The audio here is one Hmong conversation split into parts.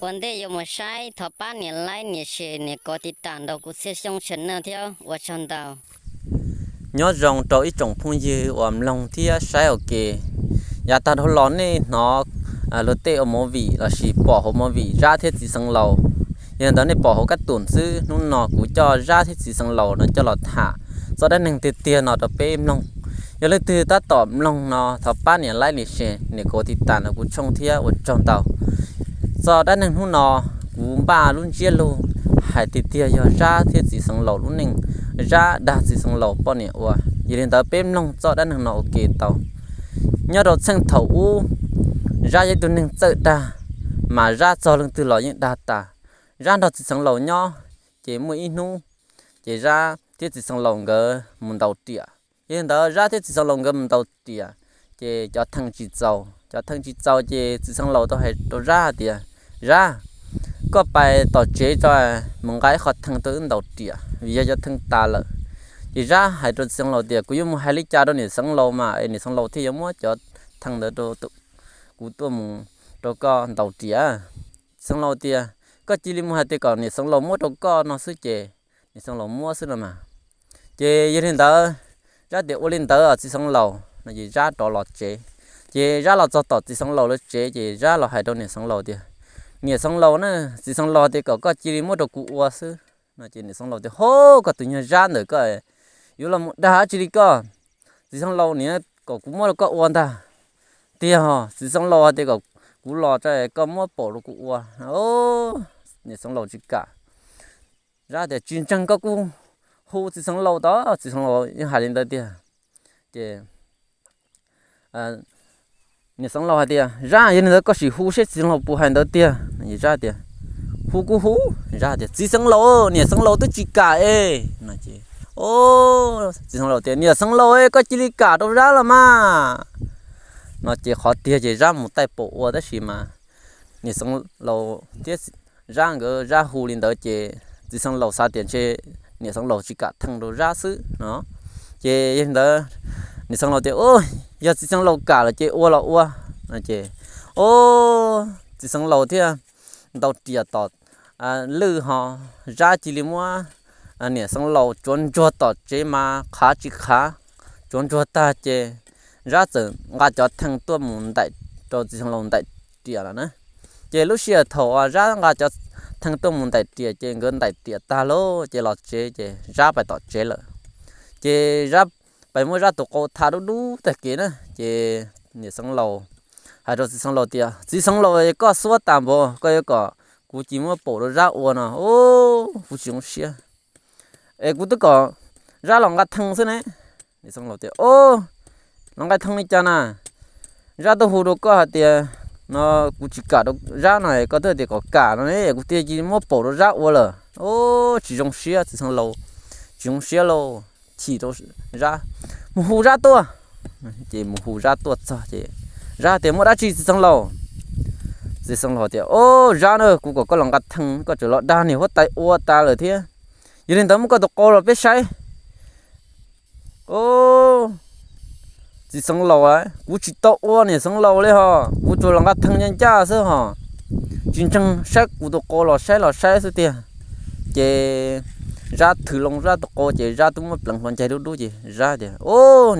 Ua ntej yuav mus saib thov pab nias like, nias share, nias kov tiv tam nrog kuv Txhiaj Xyooj channel thiab, ua tsaug ntau. Nyob zoo rau ib tsoom phooj ywg uas mloog thiab saib ua ke. Yav tag dhau los nej hnov luag tej ua movie lossis pom hauv movie Zab thiab Txiv Xeev Laus, yog li ntawd nej pom hauv kab tum xwb. Hnub no kuv coj Zab thiab Txiv Xeev Laus no coj los tham txoj dab neeg tiag tiag no rau peb mloog. Yog leej twg tab tom mloog no thov pab nias like, nias share, nias kov tiv tam nrog kuv channel thiab, ua tsaug ntau. Txoj dab neeg hnub no kuv npaj lub ntsiab lus hais tiag tiag yog Zab thiab Txiv Xeev Laus lub neej, Zab dag Txiv Xeev Laus poj niam ua. Yog li ntawd peb mloog txoj dab neeg no ua ke tau. Nyob rau txheej thaum ub, Zab yog ib tug neeg txawj dag, mas Zab txog leej twg los yeej dag tas. Zab nrog Txiv Xeev Laus nyob, ces muaj ib hnub ces Zab thiab Txiv Xeev Laus nkawd mus ntaus riam. Yog li ntawd Zab thiab Txiv Xeev Laus nkawd mus ntaus riam, ces cov theej tsis txaus, cov theej tsis txaus ces Txiv Xeev Laus tau hais rau Zab hais tias, Zab, koj pais tom tsev tso, mus nqa ib qho theej tuaj wb ntaus riam vim yog cov theej tas lawm. Ces Zab hais rau Txiv Xeev Laus tias, Kuv yuav mus hais li cas rau niam Xeev Laus mas es niam Xeev Laus thiaj yuav muab cov theej ntawd rau kuv tuaj mus rau koj ntaus riam? Txiv Xeev Laus tias, Koj cia li mus hais tias kom niam Xeev Laus muab rau koj no xwb ces niam Xeev Laus muab xwb no mas. Ces yog li ntawd, Zab tias, Ua li ntawd Txiv Xeev Laus no ces Zab rov los tsev. Ces Zab los txog tom Txiv Xeev Laus lawv tsev ces Zab los hais rau niam Xeev Laus tias, Niam Xeev Laus na, Txiv Xeev Laus tias kom koj cia li muab rau kuv ua xwb no ces niam Xeev Laus tias, Hov, koj tus nyuag Zab ntawm koj yuav los mus dag dab tsi li koj? Txiv Xeev Laus niam kom kuv muab rau koj ua ntag. Tiag, Txiv Xeev Laus hais tias kom kuv los tso koj muab paum rau kuv ua. Niam Xeev Laus tsis kam. Zab tias, Tsis ntseeg koj kuj hu Txiv Xeev Laus tod. Txiv Xeev Laus yeej hais li ntawd tiag. Ces niam Xeev Laus hais tias, Zab, yog li ntawd koj sim hu seb Txiv Xeev Laus puas hais ntawd tiag. Zab tias, Hu kuj hu. Zab tias, Txiv Xeev Laus, niam Xeev Laus twb tsis kam es. Txiv Xeev Laus tias, Niam Xeev Laus, koj cia li kam rau Zab los mas no ces qhov tiag ces Zab mus taij paum ua tab sis mas niam Xeev Laus thiab Zab nkawd, Zab hu li ntawd ces Txiv Xeev Laus xav tias ntshe niam Xeev Laus tsis kam theej rau Zab xwb no. Ces yog li ntawd niam Xeev Laus tias, Yog Txiv Xeev Laus kam lawm ces ua los ua no ces, o, Txiv Xeev Laus thiaj ntaus riam tom lwj ho Zab cia li muab niam Xeev Laus tsuav ntsuag tom tsev mas qhav tsis qhav, tsuav ntsuag tag ces Zab txawm nqa cov theej tuaj mus ntaim rau Txiv Xeev Laus ntaim riam lawm na. Ces lub sij hawm thaum uas Zab nqa cov theej tuaj mus ntaim riam ces nkawd ntaim riam tag lauj ces los tsev ces Zab pais tom tsev lawm. Ces Zab pais muab Zab tus qau tha dub dub tag kev na ces niam Xeev Laus hais rau Txiv Xeev Laus tias, Txiv Xeev Laus, koj xuab tas npaum koj yuav kom kuv cia li muab paum rau Zab ua no, kuv tsis zoo siab. Es kuv twb kom Zab los nqa theej xwb ne. Niam Xeev Laus tias, O, los nqa theej li cas na? Zab twb hu rau koj hais tias no kuv tsis kam rau Zab no koj twb tias kom kam no ne, kuv thiaj cia li muab paum rau Zab ua lawm. O, tsis zoo siab Txiv Xeev Laus, tsis zoo siab lauj, chim rau Zab, mus hu Zab tuaj. Ces mus hu Zab tuaj txog ces Zab tias, Muaj dab tsi Txiv Xeev Laus? Txiv Xeev Laus tias, O, Zab na, kuv kom koj los nqa theej koj tseem los dag niam huab tais ua tas lawm thiab. Yog li ntawd muab koj tus qau los peb saib. O, Txiv Xeev Laus, kuv tsis tau ua niam Xeev Laus li ho, kuv tsuas los nqa theej ncaj ncaj xwb ho. Tsis ntseeg saib kuv tus qau los saib los saib xwb tiag. Ces Zab thwm loo Zab tus qau ces Zab twb muab pleev hlo ncaig dub dub ces Zab tias, O,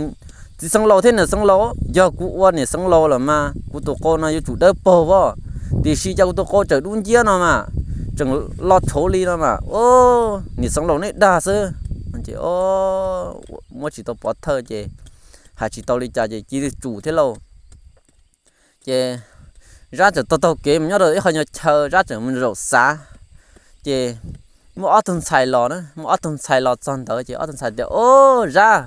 Txiv Xeev Laus thiab niam Xeev Laus, yog kuv ua niam Xeev Laus lawm mas kuv tus qau no yuav tsum dawb paug os, tiam sis cas kuv tus qau tseem dub nciab no mas, tseem lo tshauv li no mas, o, niam Xeev Laus nej dag xwb. Ces muab tsis tau pov thawj ces hais tsis tau li cas ces cia li tsum thiab lauj. Ces Zab txawm taug taug kev mus nyob rau ib qho nyuag chaw, Zab txawm mus zaum xav. Ces muaj ob tug ntxhais los na, muaj ob tug ntxhais los txog ntawd ces ob tug ntxhais tias, O, Zab,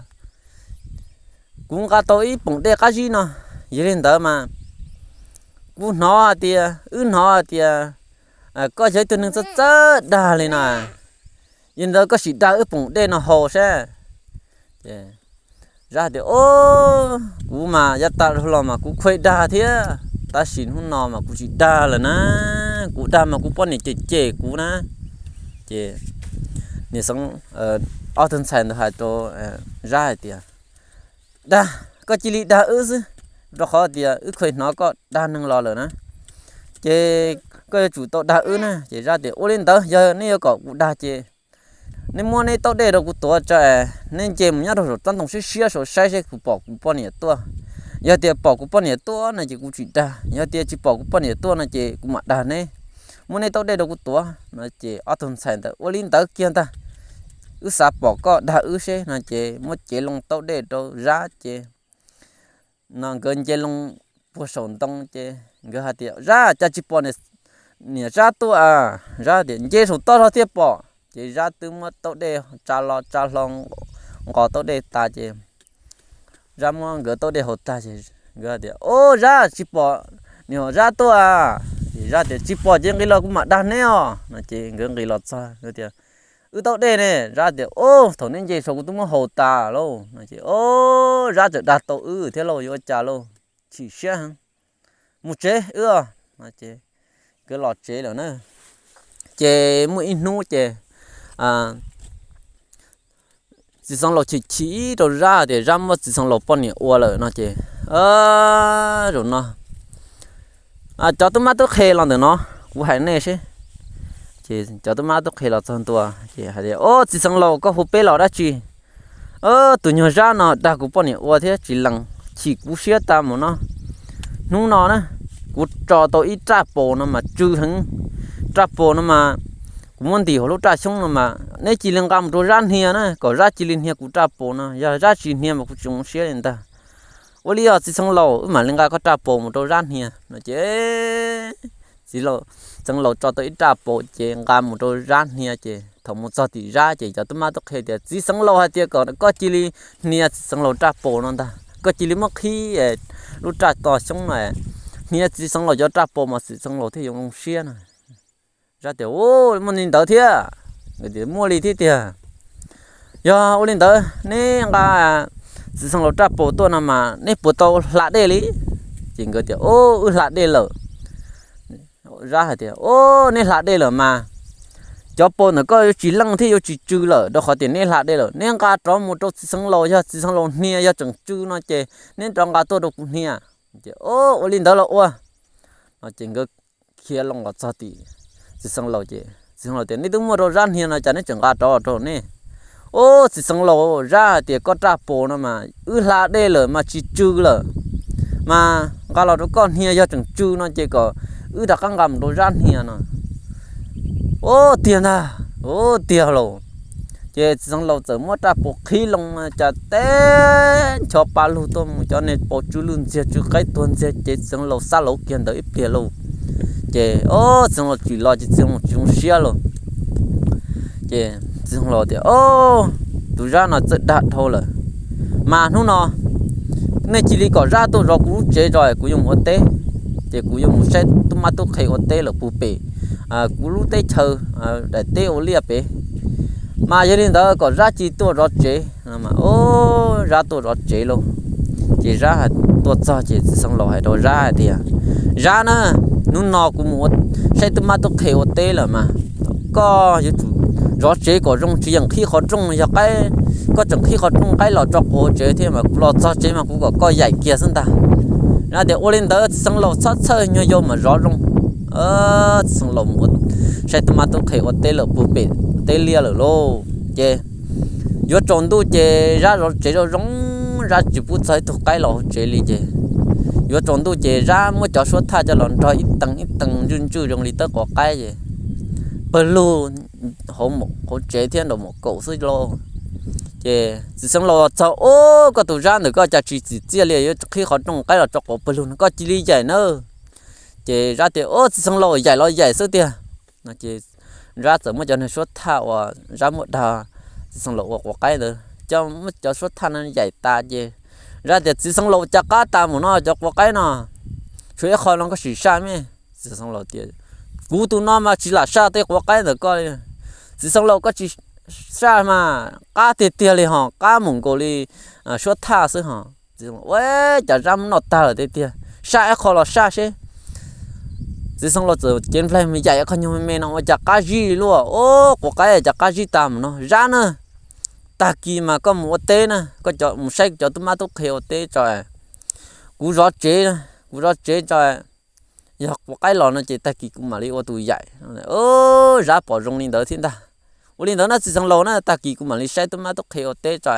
kuv nqa tau ib poom dej qab zib no, yog li ntawd mas kuv hnov hais tias, wb hnov hais tias koj yog ib tug neeg txawj txawj dag li no, yog li ntawd koj sim dag wb poom dej no haus seb. Zab tias, O, kuv mas yav tas dhau los mas kuv khuv dag thiab, tab sis hnub no mas kuv tsis dag lawm na, kuv dag mas kuv poj niam cem cem kuv na. Ces niam Xeev, ob tug ntxhais ntawd hais rau Zab hais tias, Dag, koj cia li dag wb xwb, rau qhov tias wb khuv hnov koj dag neeg los lawm na. Ces koj yuav tsum tau dag wb na. Ces Zab tias, Ua li ntawd yog nej yuav kom kuv dag ces nej muab neb taub dej rau kuv tuav tso, neb nce mus nyob rau saum tsob ntoo siab siab saud saib seb kuv pom kuv poj niam tuaj. Yog tias pom kuv poj niam tuaj no ces kuv tsis dag, yog tias tsis pom kuv poj niam tuaj no ces kuv mam dag neb. Muab neb taub dej rau kuv tuav no. Ces ob tug ntxhais ntawd ua li ntawd kiag ntag, Wb xav pom koj dag wb seb no. Ces muab cev loo taub dej rau Zab ces no nkawd nce loo puag saum ntoo ces nkawd hais tias, Zab, cas tsis pom niam Zab tuaj a? Zab tias, Nce saum toj zog thiaj pom. Ces Zab twb muab taub dej tsa los tsa hlo, nqos taub dej tas ces Zab muab nkawd taub dej haus tag ces nkawd tias, Ob, Zab, tsis pom niam Zab tuaj a? Ces Zab tias, Tsis pom ces nqis los kuv mam dag neb os no. Ces nkawd nqis los txog tias, Wb taub dej ne? Zab tias, Ob, thaum neb nce saud kuv twb muab haus tas lauj no. Ces, Ob, Zab txawm dag tau wb thiab lauj, yuav ua cas lauj, chim siab heev. Mus tsev wb os. Nkawd los tsev lawm na. Ces muaj ib hnub ces txiv xeev laus chim chim rau Zab tias Zab muab txiv xeev laus poj niam ua lawm no ces, Zaum no cov tub mab tub qhe los ntawm no, kuv hais nej seb. Ces cov tub mab tub qhe los txog ntua ces hais tias, Ob, txiv xeev laus, koj hu peb los dab tsi? Tus nyuag Zab no dag kuv poj niam ua thiab tsis lees, chim kuv siab tas mus no. Hnub no na, kuv tso tau ib raj paus no mas tsw heev. Raj paus no mas kuv muab ntim hauv lub raj xyoob no mas neb cia li nqa mus rau Zab hnia na, kom Zab cia li hnia kuv raj paus no, yog Zab tsis hnia mas kuv tsis zoo siab li ntag. Ua li os txiv xeev laus, wb mam li nqa koj raj paus mus rau Zab hnia no ces txiv xeev laus tso tau ib raj paus ces nqa mus rau Zab hnia ces thaum mus txog tim Zab ces cov tub mab tub qhe tias txiv xeev laus hais tias kom koj cia li hnia txiv xeev laus raj paus no ntag, koj cia li muab qhib lub raj to xyoob no, hnia txiv xeev laus cov raj paus mas txiv xeev laus thiaj yuav zoo siab no. Zab tias, Muaj li ntawd thiab? Tias, Muaj li thiab tiag. Yog ua li ntawd neb nqa txiv xeev laus raj paus tuaj no mas neb puas tau hla dej li? Ces nkawd tias, Wb hla dej lawm. Zab hais tias, Neb hla dej lawm mas cov paus ntawm koj yuav tsis leej thiab yuav tsis tsw lawm rau qhov tias neb hla dej lawm. Neb nqa rov mus rau txiv xeev laus, yog txiv xeev laus hnia yog tseem tsw no ces neb rov nqa tuaj rau kuv hnia. Ua li ntawd los ua no ces nkawd khiav loo los txog tim txiv xeev laus ces txiv xeev laus tias, Neb twb muab rau Zab hnia no cas neb tseem nqa rov rau neb? Ub, txiv xeev laus, Zab hais tias koj raj paus no mas wb hla dej lawm mas tsis tsw lawm, mas nqa los rau koj hnia yog tseem tsw no ces kom wb rov qab nqa mus rau Zab hnia no. Ub, tiag ntag, ub, tiag lauj. Ces txiv xeev laus txawm muab raj paus qhib loo cas teb ncho pa lug tuaj mus cov niag paus tsw lwj ntxiag tsw qaib tuag ntxiag ces txiv xeev laus xab lauv kiag ntawd ib pliag lauj. Ces txiv xeev laus tsim los ces txiv xeev laus tsis zoo siab lauj. Ces txiv xeev laus tias, Ub, tus Zab no txawj dag dhau lawm. Mas hnub no nej cia li kom Zab tuaj zov kuv lub tsev tso, kuv yuav mus ua teb. Ces kuv yuav mus saib tub mab tub qhe ua teb lawm puag pem kuv lub teb chaws daim teb ua liaj pem. Mas yog li ntawd kom Zab cia li tuaj zov tsev. Ub, Zab tuaj zov tsev lauj. Ces Zab tuaj txog ces txiv xeev laus hais rau Zab hais tias, Zab na, hnub no kuv mus saib tub mab tub qhe ua teb lawm mas koj yuav tsum zov tsev kom zoo, tsis yeem qhib qhov rooj, yog qaib, koj tseem qhib qhov rooj qaib los tso quav tsev thiab mas kuv los txog tsev mas kuv kom koj yaim kiag xwb ntag. Zab tias, Ua li ntawd txiv xeev laus txhob txhawj, nyuag yau mam zov zoo. Txiv xeev laus mus saib tub mab tub qhe ua teb lawm puag pem teb liaj lawm lauj. Ces yuav tsaus ntuj ces Zab zov tsev zoo zoo, Zab tsis pub txog ib tug qaib los hauv tsev li ces yuav tsaus ntuj ces Zab muab cov suab thaj coj los nrog ib teev ib teev ntswj ntswj zoo li tawb quav qaib ces pawg lug hauv tsev thiab nraum maum kaum xwb lauj. Ces txiv xeev laus txog, Ub, koj tus Zab ntawm koj cas tsis txim txiaj li, yuav qhib qhov rooj qaib los tso quav pawg lug no, koj cia li yaim nawb. Ces Zab tias, Ub, txiv xeev laus, yaim los yaim xwb tiag. Ces Zab txawm muab cov niag suab thaj uas Zab muab dag txiv xeev laus ua quav qaib ntawd, coj muab cov suab thaj no yaim tas ces Zab tias, Txiv xeev laus, cas qab tas mus no cov quav qaib no, tshuav ib qho no koj sim saj me. Txiv xeev laus tias, Kuv tus no mas tsis lam saj tej quav qaib ntawm koj li. Txiv xeev laus, koj tsis saj mas qab tiag tiag li ho, qab mus nkaus li suab thaj xwb ho. Ua, cas Zab muab noj tag lawm tiag tiag, saj ib qho los saj seb. Txiv xeev laus txawm cev nplaig mus yaim ib qho nyuag me me no ua cas qab zib luaj, Ub, quav qaib cas qab zib tas mus no, Zab na, tag kis mas koj mus ua teb na, koj mus saib cov tub mab tub qhe ua teb tso, kuv zov tsev, kuv zov tsev tso. yog quav qaib los no ces tag kis kuv mam li ua tus yaim. Zab pom zoo li ntawd thiab ntag. Ua li ntawd na txiv xeev laus na, tag kis kuv mam li saib tub mab tub qhe ua teb tso,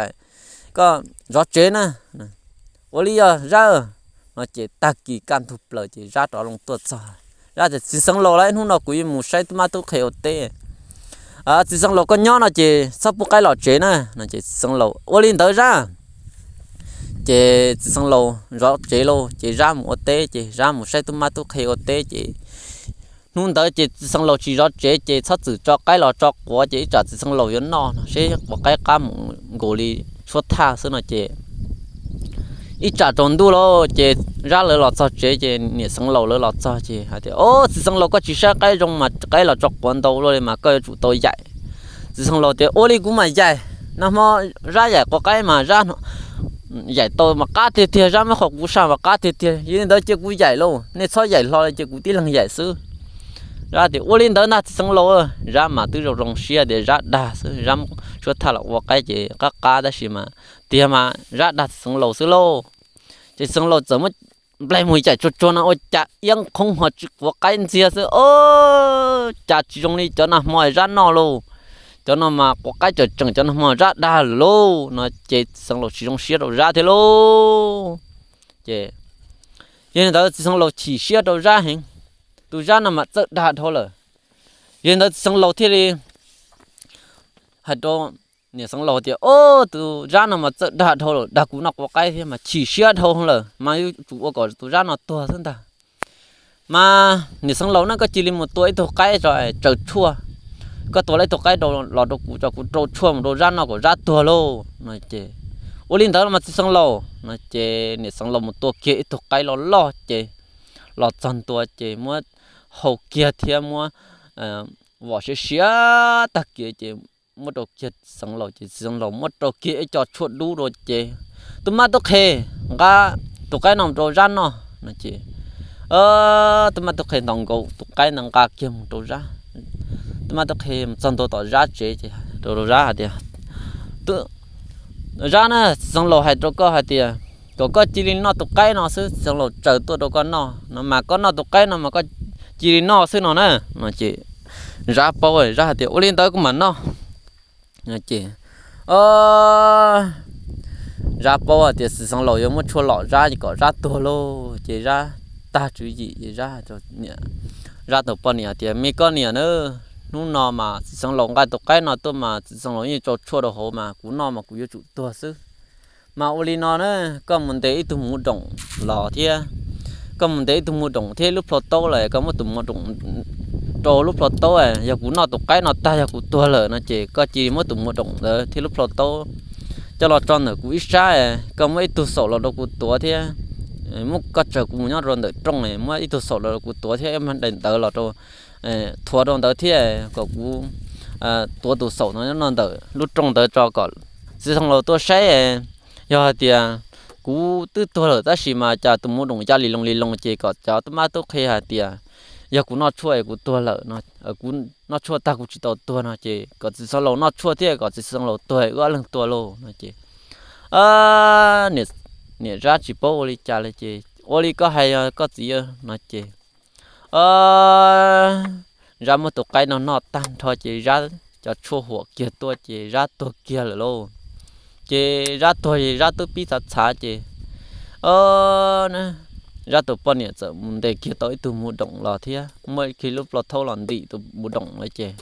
koj zov tsev na. Ua li yog zab no ces tag kis kaj ntug plaws ces zab rov loo tuaj txog. Zab tias txiv xeev laus lauj, hnub no kuv yuav mus saib tub mab tub qhe ua teb. Txiv xeev laus koj nyob no ces txhob pub qaib los tsev na no ces txiv xeev laus ua li ntawd zab. Ces txiv xeev laus zov tsev lauj ces zab mus ua teb ces zab mus saib tub mab tub qhe ua teb ces hnub ntawd ces txiv xeev laus tsis zov tsev ces txhob txwm tso qaib los tso quav ces ib tsam txiv xeev laus yuav noj no seb quav qaib qab mus nkaus li suab thaj xwb no ces ib tsam tsaus ntuj lauj ces zab lawv los txog tsev ces niam xeev laus lawv los txog ces hais tias, Au, txiv xeev laus koj tsis saib qaib zoo mas qaib los tso quav ntau luaj li mas koj yuav tsum tau yaim. Txiv xeev laus tias, Ua li kuv mam yaim. Nag hmo zab yaim quav qaib mas zab yaim tau mas qab tiag tiag, zab muab qhov kuv saj mas qab tiag tiag, yog li ntawd cia kuv yaim lauj, nej txhob yaim hlo li, cia kuv tib leeg yaim xwb. Zab tias, Ua li ntawd ntag txiv xeev laus. Zab mas twb zoo zoo siab tias zab dag xwb, zab suab thaj los ua qaib ces qab qab tab sis mas tiag mas zab dag txiv xeev laus xwb lauj. Ces txiv xeev laus txawm muab nplaig mus yaim tsuag tsuag no ua cas iab qhoob ho tsis quav qaib ntxiag xwb. Au, cas tsis zoo li cov nag hmo zab noj lauj, cov no mas quav qaib tseem tseem, cov nag hmo zab dag lawm lauj no ces txiv xeev laus tsis zoo siab rau zab thiab lauj. Ces yog li ntawd txiv xeev laus chim siab rau zab heev, tus zab no mas txawj dag dhau lawm. Yog li ntawd txiv xeev laus thiaj li hais rau niam xeev laus tias, Au, tus zab no mas txawj dag dhau lawm, dag kuv noj quav qaib thiab mas chim siab dhau lawm mas yuav tsum ua kom tus zab no tuag xwb ntag. Mas niam xeev laus na, koj cia li mus tua ib tug qaib tso tsaws tshuaj, koj tua ib tug qaib los rau kuv tso, kuv rau tshuaj mus rau zab noj kom zab tuag lauj no ces, Ua li ntawd los mas txiv xeev laus no ces niam xeev laus mus tua kiag ib tug qaib loj loj ces los txog ntua ces muab hau kiag thiab muab vom siav siav tag kiag ces muab rau kiag txiv xeev laus ces txiv xeev laus muab rau kiag ib co tshuaj dub rau ces tub mab tub qhe nqa tus qaib no mus rau zab noj no ces tub mab tub qhe ntaus nkaus tus qaib ntawd nqa kiag mus rau zab. Tub mab tub qhe mus txog ntua tom zab tsev ces rau zab hais tias, Zab na, txiv xeev laus hais rau koj hais tias kom koj cia li noj tus qaib no xwb, txiv xeev laus tsaws tuaj rau koj noj no mas koj noj tus qaib no mas koj cia li noj xwb no na no ces zab paub, zab hais tias, Ua li ntawd kuv mam noj no ces zab paub tias txiv xeev laus yuav muab tshuaj lom zab kom zab tuag lauj ces zab tag tswv yim ces zab, zab tus poj niam tias, Me koj niam na, hnub no mas txiv xeev laus nqa tus qaib no tuaj mas txiv xeev laus yeej tso tshuaj rau hauv mas kuv noj mas kuv yuav tsum tuag xwb. Mas ua li no na, koj mus ntes ib tug muv doom los thiab, koj mus ntes ib tug muv doom thiab lub plho taub los koj muab tus muv doom rau lub plho taub, yog kuv noj tus qaib no tag yog kuv tuag lawm no ces koj cia li muab tus muv doom ntawd thiab lub plho taub coj los tso ntawm kuv ib sab, koj muab ib tug xaum los rau kuv tuav thiab, muab koj tsaws kuv mus nyob rau ntawm rooj, muab ib tug xaum los rau kuv tuav thiab ib daim ntawv los rau, thuav rau ntawd thiab kom kuv tuav tus xaum no nyob no ntawm lub rooj ntawd tso kom txiv xeev laus tuaj saib, yog hais tias kuv twb tuag lawm tab sis mas cas tus muv doom ya li loo li loo ces kom cov tub mab tub qhe hais tias yog kuv noj tshuaj es kuv tuag lawm no, kuv noj tshuaj tag kuv tsis tau tuag no ces kom txiv xeev laus noj tshuaj thiab kom txiv xeev laus tuag wb ob leeg tuag lauj no ces niam zab tsis paub ua li cas li ces, Ua li koj hais os koj txiv no ces zab muab tus qaib no noj tag nrho ces zab cov tshuaj huam kiag tuaj ces zab tuag kiag lawm lauj. Ces zab tuag es zab twb pib txhav txhav ces zab tus poj niam txawm mus ntes kiag tau ib tug muv doom los thiab muab kiag lub plho taub los ntim tus muv doom lawm ces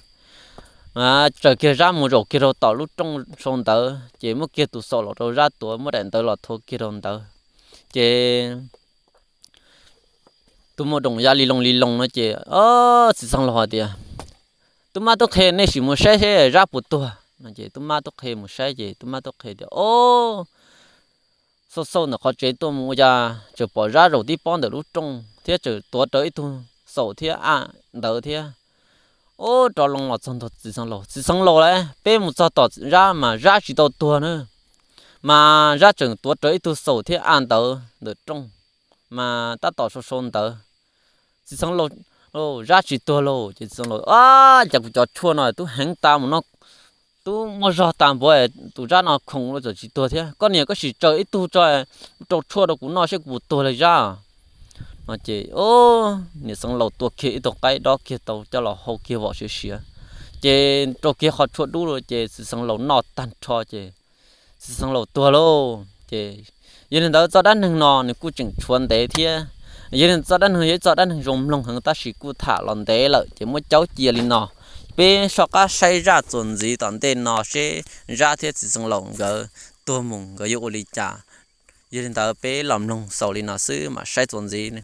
tsaws kiag zab mus zaum kiag rau tom lub rooj sau ntawv ces muab kiag tus xaum los rau zab tuav, muab daim ntawv los thuav kiag rau ntawd ces tus muv doom ya li loo li loo no ces txiv xeev laus hais tias, Tub mab tub qhe, nej sim mus saib seb zab puas tuag no ces tub mab tub qhe mus saib ces tub mab tub qhe tias, Au, xauj xauj ntawm qhov tsev tuaj mus ua cas tseem pom zab zaum tib pob ntawm lub rooj thiab tseem tuav rawv ib tug xaum thiab a ntawv thiab. Ub, rov loo los txog ntua txiv xeev laus, Txiv xeev laus lauj, peb mus txog tom zab mas zab tsis tau tuag na, mas zab tseem tuav rawv ib tug xaum thiab a ntawv ntawm rooj, mas tab tom sau sau ntawv. Txiv xeev laus, Zab tsis tuag lauj. Ces txiv xeev laus, Ab, cas kuv cov tshuaj no twb heev tas mus no, twb muaj zog tas npaum, tus zab no khoom los txawm tsis tuag thiab. Koj niam, koj sim tsaws ib tug tso rau tshuaj rau kuv noj seb kuv puas tuag li zab. Ces niam Xeev Laus tua kiag ib tug qaib dob kiag tau coj los hau kiag vom siav siav, ces rau kiag qhov tshuaj dub lawm ces txiv Xeev Laus noj tag nrho ces txiv Xeev Laus tuag lauj. Ces yog li ntawd txoj dab neeg no nws kuj tseem tshuav ntev thiab. Yog li txoj dab neeg yog ib txoj dab neeg zoo mloog heev tab sis kuj tham los ntev lawm ces muab caub cia li no. Peb soj qab saib zaj txuas ntxiv tom ntej no seb Zab thiab txiv Xeev Laus nkawd tuag mus nkawd yuav ua li cas. Yog li ntawd peb los mloog xaus li no xwb mam saib txuas ntxiv.